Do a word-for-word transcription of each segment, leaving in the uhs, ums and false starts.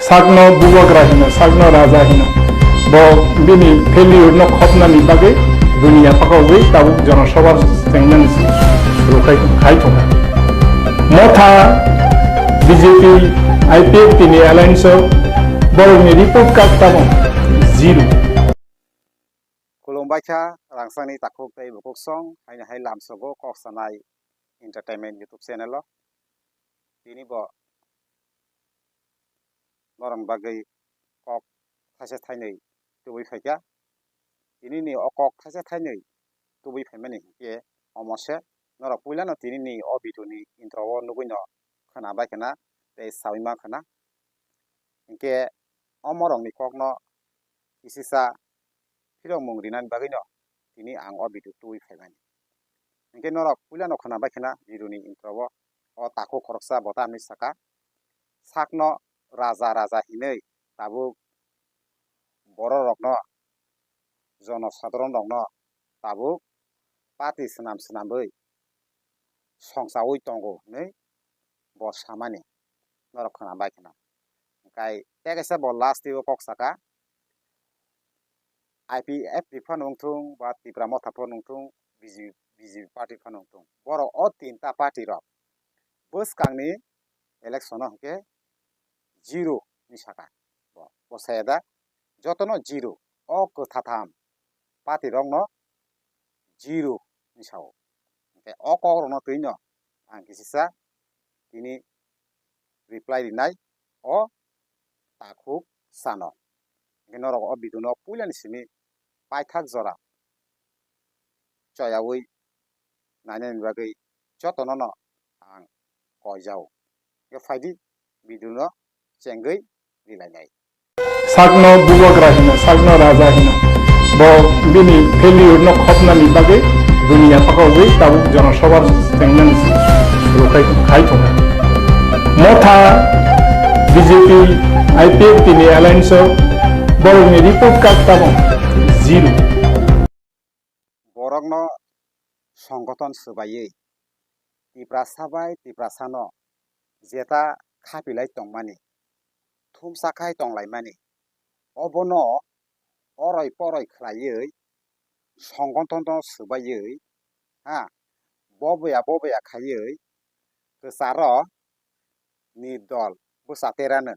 Sakno bubagra hino, sakno raja hino. Bo bini failure no khopnani bagwi duniya phakogwi tabuk jonosabha chengnani suru khai, khai thangkha. Motha B J P I P F T ni alliance o borokni report card tamo zero. Khulumbai kha, rangchakni takhuk tei bukhuk song, haino hai lamsogo kok sanai entertainment YouTube channel o. Tini bo norokni bagwi kok thaisa thainwi tubui phaikha. Tinini o kok thaisa thainwi tubui phaimani hinkhe omo se, norok puilano tinini o video ni intro o nugwino khwna bai khwna tei saui man khwna. Hinkhe omorokni kokno kisisa phirokmung rinani bagwino tini ang o video tubui phaimani. Hinkhe norok puilano khwna bai khwna video ni intro o, o takhuk khoroksa bo tamni saka, sakno raja raja hinwi tabuk bororokno, jonosadharon rokno tabuk party swnam swnamwi songchaui tongo hinwi bo samani, norok khwna bai khwna. Hinkhe tei kaisa bo last o kok saka, I P F T phano wngthung ba Tipra Motha phano wngthung, B J P, B J P party phano wngthung, borok o tinta party rok bwskangni election o hinkhe zero ni saka. Bo, bo saya da, jotono zero, o kwthatham party rokno zero ni sao. Hinkhe o kok rokno twino ang kisisa tini reply rinai o takhuk sano. Hinkhe norok o video no puilani simi paithak jora choyaui nainani bagwi jotono no ang koijao. Hinkhe phaidi video no chengwi rilainai. Sakno bubagra hino, sakno raja hino. Bo bini failure no khopnani bagwi duniya phakogwi tabuk jonosabha chengnani suru khai, khai thangkha. Motha B J P I P F T ni alliance o borokni report card tamo zero. Borokno songgothon swbaiwi Tiprasa bai Tiprasano jeta khapilai tongmani, thumsa khai tonglaimani, obono oroi poroi khlaiwi songgothonno swbaiwi, ha, boboya boboya khaiwi kwcharo nirdol bwsa terano.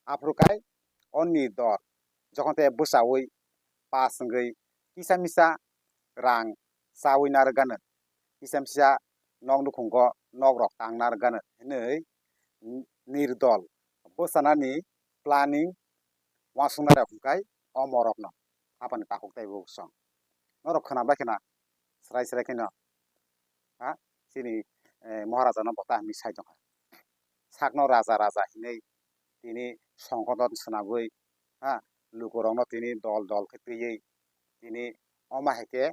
Aphuru khai o nirdol jokhon te bwsaui pass wngwi kisa misa rang chaui narwkgano, kisa misa nok nukhungo nok rok tang narwkgano hinwi nirdol bwsanani planning uansuknai rok hwnkhai o morokno hapani takhuk tei bukhuk song. Norok khwna bai khwna srai srai kheno, ha, chini, eh, Maharaja no bo ta hinwi sai tongkha. Sakno raja raja hinwi tini songgothon swnamwi, ha, lukurokno tini dol dol khe twiwi tini omo hai khe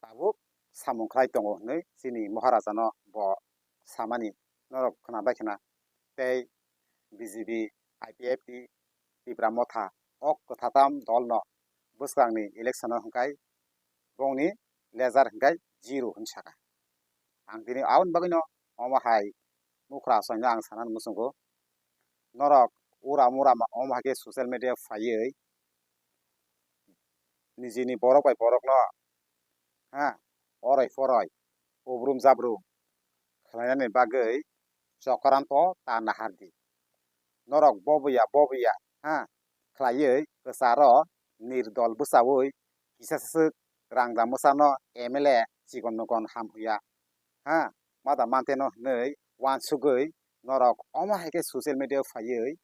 tabuk samung khlai tongo hinwi chini Maharaja no bo samani norok khwna bai khwna. Tei B J P, I P F T, Tipra Motha o kwthatham dolno bwskangni election o hwnkhai bongni lejar hwnkhai zero hwnwi sakha. Ang tini aboni bagwino omo hai mukhra achaino ang sanani muchungo. Norok ura mura ma omo hai khe social media phaiwi nijini borok bai borokno, ha, oroi poroi, ubrum jabrum khlainani bagwi chokranto ta nahardi. Norok boboya boboya, ha, khlaiwi kwcharo nirdol bwchaui kisa swk rangda mwsano M L A chikon nokon ham huya, ha, mada manteno hinwi uansugwi norok omo hai khe social media phaiwi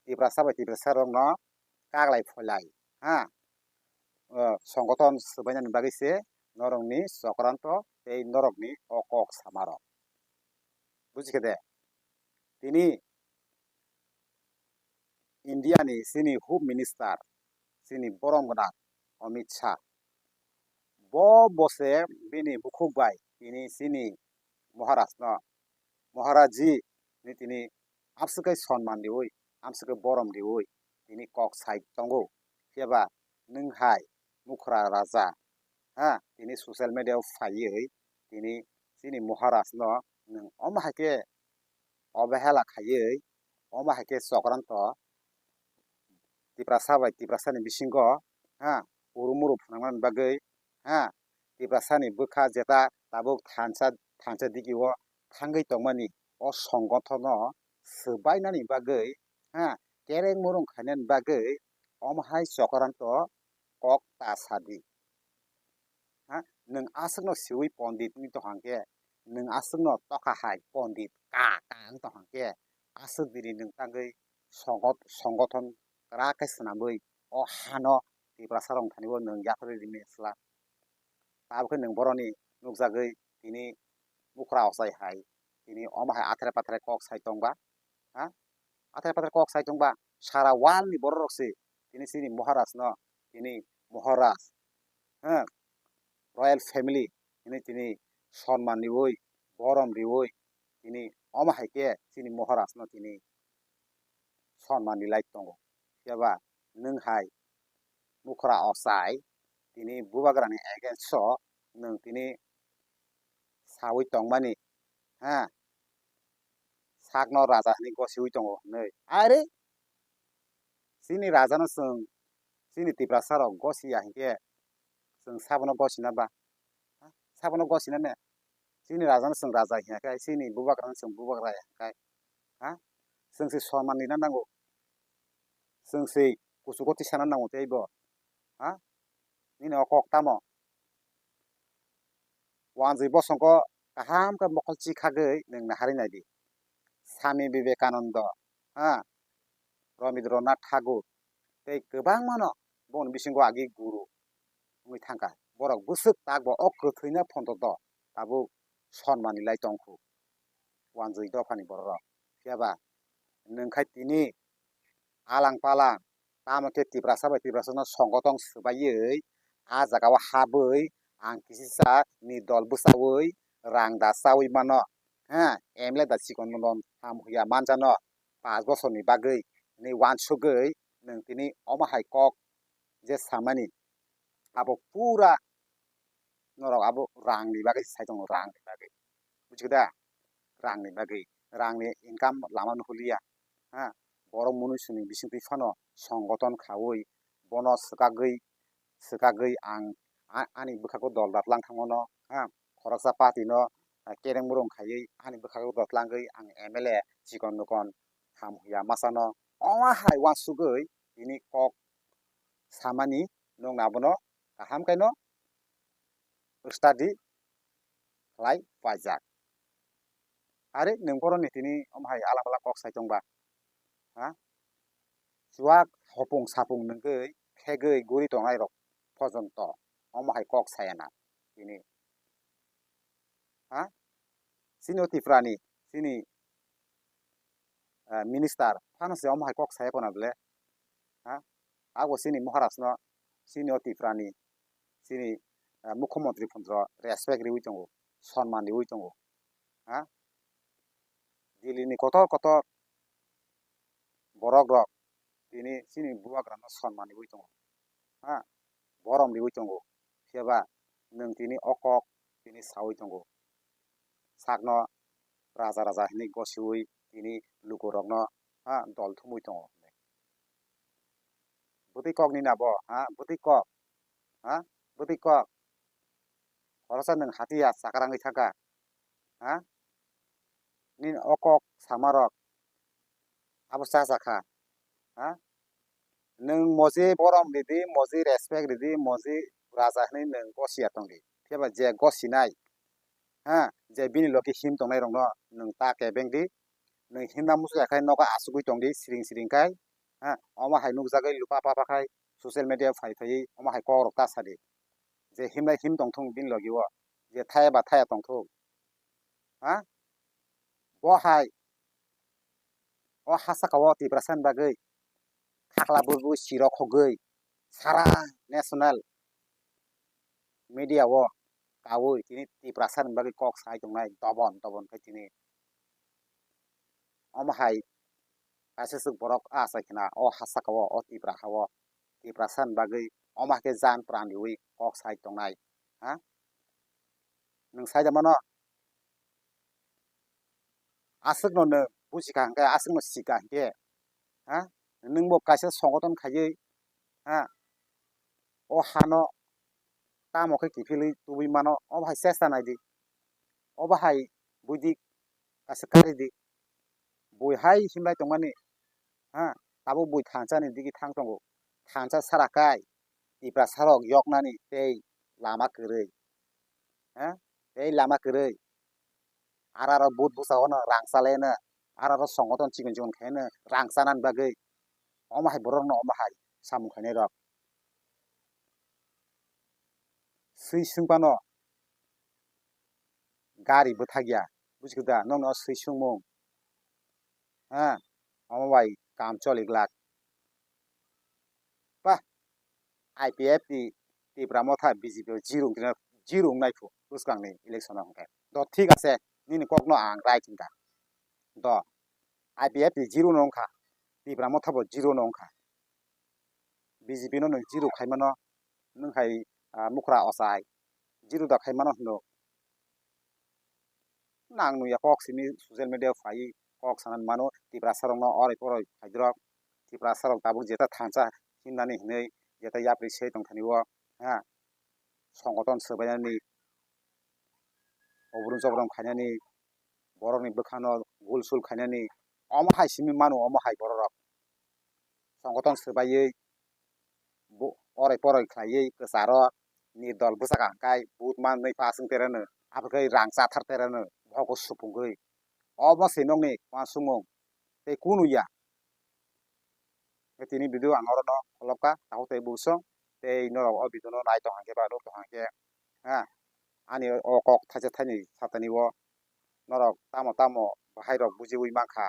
Tiprasa bai Tiprasa rokno kaglai pholai, ha, o, songgothon swbainani bagwi se norokni chokranto tei norokni o kok samarok. Bujikhe de? Tini India ni chini Home Minister, chini borom gwnang Amit Shah, bo bose bini bukhuk bai tini chini Maharaj no, Maharaj ji ni tini amswk khe sonman riwi, amswk khe borom riwi tini kok sai tongo. Phiya ba nwng hai mukhra raja, ha, tini social media o phaiwi tini chini Maharaj no nwng omo hai khe obhela khaiwi, omo hai khe chokranto Tiprasa bai Tiprasani bisingo, ha, urumuru phunuknani bagwi, ha, Tiprasani bwkha jeta tabuk thansa, thansa digio thangwi tongmani o songothano swbainani bagwi, ha, kereng murung khainani bagwi omo hai Chokranto kok ta sadi. Ha, nwng aswkno siwi pondit wngwi tong hang khe, nwng aswkno tokha hai pondit ka ka wng tong hang khe, aswk diri nwng tangwi songot-, songothon kwrak khe swnamwi o hano Tiprasa rok thani bo nwng yapharwi rimani swla. Tabukhe nwng boroni nukjagwi tini bukhra ochai hai, tini omo hai athare pathare kok sai tongba, ha? Athare pathare kok sai tongba, sara world ni borok rok se tini chini Maharaj no, tini Maharaj, ha? Royal family hwnwi tini sonman riwi, borom riwi, tini omo hai khe chini Maharaj no tini sonman rilai tongo. Phiya ba nwng hai bukhra ochai tini bubagrani against o nwng tini sawi tongmani, ha, sakno raja hwnwi gosiwi tongo hwnwi. Are, chini rajano chwng, chini Tiprasa rok gosiya hinkhe chwng sabono gosina ba? Ha? Sabono gosina ne? Chini rajano chwng raja hiya khe, chini bubagrano chwng bubagra hiya khe, ha? Chwng se sonman rina nango. Chwng se kuchugo tisana nango tei bo. Ha? Nini o kok tamo? Wanjwi bosongko kaham khe mokol chikhagwi nwng naharwi naidi. Swami Vivekananda, ha, Rabindranath Thakur tei kwbangmano boni bisingo agi guru wngwi thangkha. Borok bwswk takbo o kwthwino phontoto tabuk sonmani lai tongkhu wanjwi dophani bororok. Phiya ba nwng khai tini alang palang, tamo khe Tiprasa bai Tiprasano songothon swbaiwi, a jagao habwi, ang kisisa ni dol bwchaui, rang da chaui mano, ha, M L A da chikon mono ham huya manjano, panch bosorni bagwi, hinwi uansugwi, nwng tini omo hai kok je samani, abo pura norok abo rangni bagwi sai tongo, rangni bagwi. Bujigo da? Rangni bagwi. Rangni income lama nuhurliya. Ha? Borok mwnwi swnwi bisingtwi phano songothon khaui, bono swkagwi, swkagwi ang a-, ani bwkhago dol datlang thangmano, ha? Khoroksa party no, a, kereng murung khaiwi ani bwkhago dotlangwi ang M L A chikon nukon ham huya masa no omo hai uansugwi tini kok samani nwng abono kaham khe no study khlai paijak. Are nwng boroni tini omo hai alam alam kok sai tongba, ha? Chuak hopung sapung nwngwi phegwi guri tongnai rok pojonto omo hai kok saya na tini, ha? Chini o Tripura ni chini, ah, minister phano se omo hai kok saya kona bole, ha? Abo chini Maharaj no, chini o Tripura ni, chini, ah, mukhyamantri phano respect riwi tongo, sonman riwi tongo, ha? Delhi ni kotor kotor borok rok tini chini bubagra no sonman riwi tongo, ha? Borom riwi tongo, phiya ba nwng tini o kok tini sawi tongo, sakno raja raja hinwi gosiwi tini lukurokno, ha, dol thumwi tongo. Bwtwi kok nini abo, ha, bwtwi kok, ha, bwtwi kok. Khoroksa nwng hatiya chakrangwi thangkha, ha? Nini o kok samarok abo cha cha kha, ha? Nwng moji borom ridi, moji respect ridi, moji raja hinwi nwng gosiya tongdi. Phiya ba je gosinai, ha, je bini logi him tongnai rokno nwng ta kebeng di, nwng himna muchung ya khai nogo achugwi tongdi siring siring khai, ha, omo hai nukjagwi lupa papa khai social media phai phaiwi omo hai kok rok ta sadi, je himnai him tongthung bini logi o, je thaya ba thaya tongthung, ha, bo hai o ha saka o Tiprasa ni bagwi khakla burwi siro khogwi sara national media o kaui tini Tiprasa ni bagwi kok sai tongnai dobon dobon khe tini. Omo hai kaisa swk borok a achai khna o ha saka o, o Tipra ha o, Tiprasa ni bagwi omo hai khe jan pran riui kok sai tongnai, ha? Nwng sai da mano? Aswkno nwng buji kha hwnkhe, aswkno si kha hwnkhe, ha? nwngbo kaisa songoton khaiwi, ha, o hano tamo khe kiphilwi tubui mano, obo hai chesta naidi, obo hai buidi kaisa karidi, bui hai himlai tongmani, ha, tabuk bui thansa ni digi thang tongo, thansa sara kai Tiprasa rok yoknani tei lama kwrwi, ha, tei lama kwrwi. Ara rok but bwsao no rang chalaino, ara rok songoton chikon chikon khaino rang chanani bagwi. Omo hai borok no omo hai samung khainai rok. Swi swng phano gari bwthak ya, buji kha da, nokno swi swngmung, ha, omo bai kam choli glak. Pa, I P F T Tipra Motha B J P o zero wngkhe, zero wngnai phu bwskangni election o hwnkhe. Do thik ase, nini kokno ang right hwnkha. Do I P F T zero no wngkha, Tipra Motha bo zero no wngkha. B J P no nwng zero khaimano, nwng hai, ah, mukhra ochai, zero da khaimano hwno. Nang nungya kok simi social media phai kok sanani mano, Tiprasa rokno oroi poroi phaidrok, Tiprasa rok tabuk jeta thansa himnani hinwi jeta yapri se tongthani o, ha, songoton swbainani, obrum chobrum khainani, borokni bwkhano gul sul khainani, omo hai simi mano, omo hai borok rok songoton swbaiwi bo-, oroi poroi khlaiwi kwcharo nirdol bwsakang kai but manwi pass wng tereno, abo khe rang chathar tereno, bogo supungwi. Obo se nokni uansukmung tei kunu ya. Tei tini video ang orono kholopkha, takhuk tei busong tei norok o video no nai tong hwnkhe ba nuk tong hwnkhe, ha, ani o kok thaisa thaini satani o norok tamo tamo bahai rok bujiwi mankha,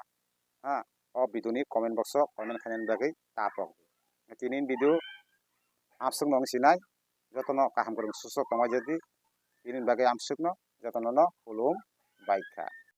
ha, o video ni comment box o comment khainani bagwi ta pok. Tini video amswk no wng sinai, jotono kaham kwrwng suksok tongma jadi, tini bagwi amswk no jotono no khulum bai kha.